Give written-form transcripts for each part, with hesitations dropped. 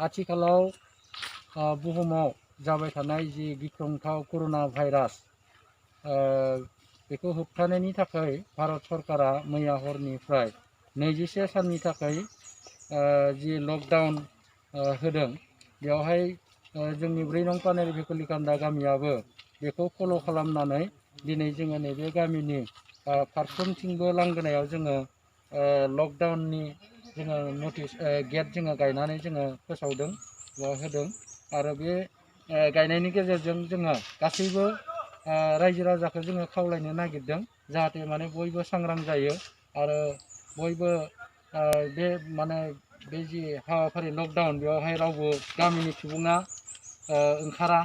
आथिखालाव बुहुमाव जाबाय थानाय जि गिख्रंथाव कर'ना भाइरास बेखौ होबथानायनि थाखाय भारत सरकारा मैया हरनिफ्राय 21 साननि थाखाय जि लकडाउन होदों बेवहाय जोंनि 4 नं पानेरि भेकुलिकान्दा गामियाबो बेखौ फल' खालामनानै दिनै जोङो नैबे गामिनि फारफ्रोमथिंबो लांगोनायाव जोङो लकडाउननि जोङो नटिस गेट जोङो गायनानै जोङो फोसावदों बा होदों आरो बे गायनायनि गेजेरजों जोङो गासैबो रायजो राजाखौ जोङो खावलायनो नागिरदों जाहाथे माने बयबो सांग्रां जायो आरो बयबो बे माने बे जि हाबाफारि लकडाउन बेवहाय रावबो गामिनि सुबुङा ओंखारा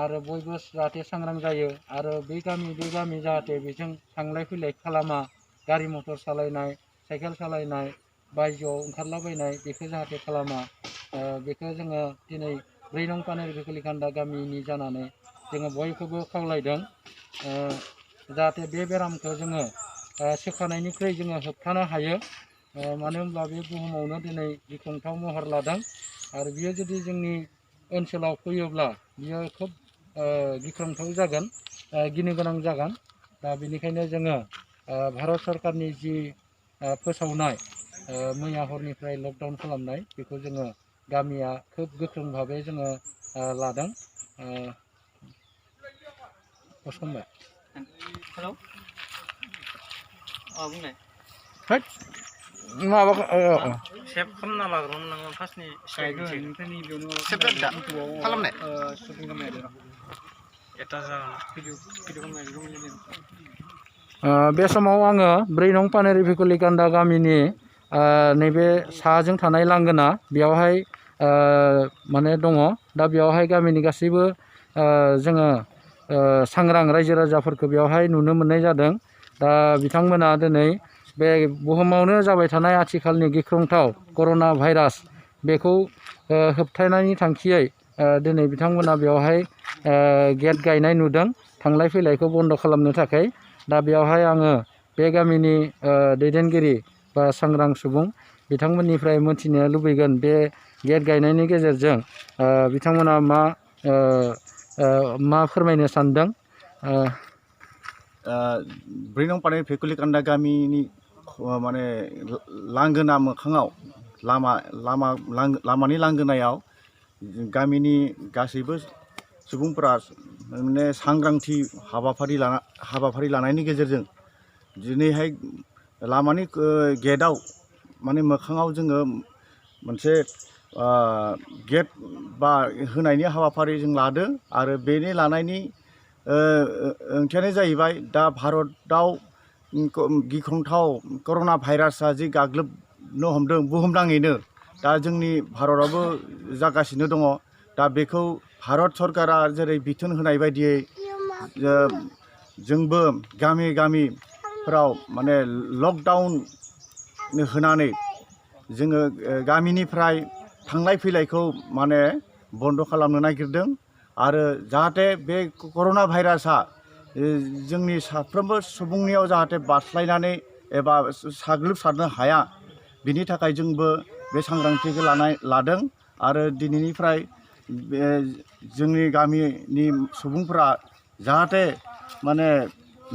आरो बयबो जाहाथे सांग्रां जायो आरो बे गामि जाहाथे बेजों थांलाय फैलाय खालामा गारि मटर सालायनाय साइकेल सालायनाय बायजोआव ओंखारलाबायनाय बेखौ जाहाथे खालामा बेखौ जोङो दिनै 4 नं पानेरि भेकुलिकान्दा गामिनि जानानै जोङो बयखौबो खावलायदों जाहाथे बे बेरामखौ जोङो सोखानायनिख्रुइ जोङो होबथानो हायो मानो होनब्ला बे बुहुमावनो दिनै गिख्रंथाव महर लादों आरो बियो जुदि जोंनि ओनसोलाव फैयोब्ला बियो खोब गिख्रंथाव जागोन गिनो गोनां जागोन दा बेनिखायनो जोङो भारत सरकारनि जि फोसावनाय मैया हरनिफ्राय लकडाउन खालामनाय बेखौ जोङो गामिया खोब गोख्रों भाबै जोङो लादों असमबाय हेलौ बुंनाय माबा सेभ खालामना लाग्रोमोन नोङो फार्स्टनि बे समाव आङो 4 नं पानेरि भेकुलिकान्दा गामिनि नैबे साहाजों थानाय लांगोना बेयावहाय माने दङ दा बेयावहाय गामिनि गासैबो जोङो सांग्रां रायजो राजाफोरखौ बेवहाय नुनो मोननाय जादों दा बिथांमोना दिनै बे बुहुमावनो जाबाय थानाय आथिखालनि गिख्रंथाव कर'ना भाइरास बेखौ होबथानायनि थांखियै दिनै बिथांमोना बेवहाय गेट गायनाय नुदों थांलाय फैलायखौ बन्द' खालामनो थाखाय दा बेवहाय आङो बे गामिनि दैदेनगिरि बा सांग्रां सुबुं बिथांमोननिफ्राय मोनथिनो लुबैगोन बे गेट गायनायनि गेजेरजों बिथांमोना मा फोरमायनो सानदों 4 नं पानेरि भेकुलिकान्दा गामिनि माने लांगोना मोखाङाव लामानि लांगोनायाव गामिनि गासैबो सुबुंफोरा माने सांग्रांथि हाबाफारि लानायनि गेजेरजों दिनैहाय लामानि गेटआव माने मोखाङाव जोङो मोनसे गेट बा होनायनि हाबाफारि जों लादों आरो बेनि लानायनि ओंथियानो जाहैबाय दा भारतआव गिख्रंथाव कर'ना भाइरासआ जि गाग्लोबनो हमदों बुहुमनाङैनो दा जोंनि भारतआवबो जागासिनो दङ दा बेखौ भारत सरकारा जेरै बिथोन होनाय बायदियै जोंबो गामिफोराव माने लकडाउन होनानै जोङो गामिनिफ्राय थांलाय फैलायखौ माने बन्द' खालामनो नागिरदों आरो जाहाथे बे कर'ना भाइरासआ जोंनि साफ्रोमबो सुबुंनियाव जाहाथे बारस्लायनानै एबा साग्लोबसारनो हाया बिनि थाखाय जोंबो बे सांग्रांथिखौ लादों आरो दिनैनिफ्राय जोंनि गामिनि सुबुंफोरा जाहाथे माने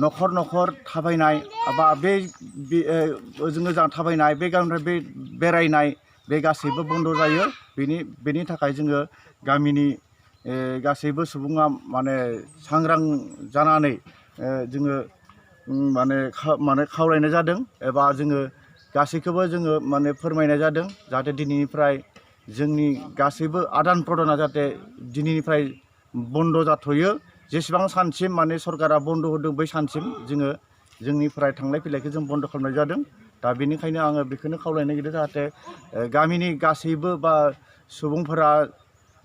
न'खर थाबायनाय बा बे जोङो जा थाबायनाय बे गामिनिफ्राय बे बेरायनाय बे गासैबो बन्द' जायो बेनि थाखाय जोङो गामिनि गासैबो सुबुङा माने सांग्रां जानानै जोङो माने खावलायनाय जादों एबा जोङो गासैखौबो जोङो माने फोरमायनाय जादों जाहाथे दिनैनिफ्राय जोंनि गासैबो आदान प्रदाना जाहाथे दिनैनिफ्राय बन्द' जाथ'यो जेसेबां सानसिम माने सरकारा बन्द' होदों बै सानसिम जोङो जोंनिफ्राय थांलाय फैलायखौ जों बन्द' खालामनाय जादों दा बेनिखायनो आङो बेखौनो खावलायनो नागिरदों जाहाथे गामिनि गासैबो बा सुबुंफोरा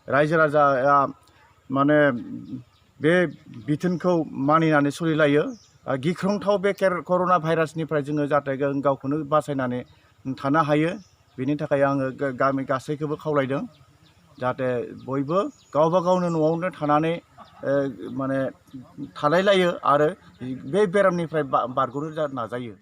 रायजो राजाया माने बे बिथोनखौ मानिनानै सोलिलायो गिख्रंथाव बे कर'ना भाइरासनिफ्राय जोङो जाहाथे गावखौनो बासायनानै थानो हायो बेनि थाखाय आङो गामि गासैखौबो खावलायदों जाहाथे बयबो गावबा गावनो न'आवनो थानानै माने थालायलायो आरो बे बेरामनिफ्राय बारग'नो नाजायो।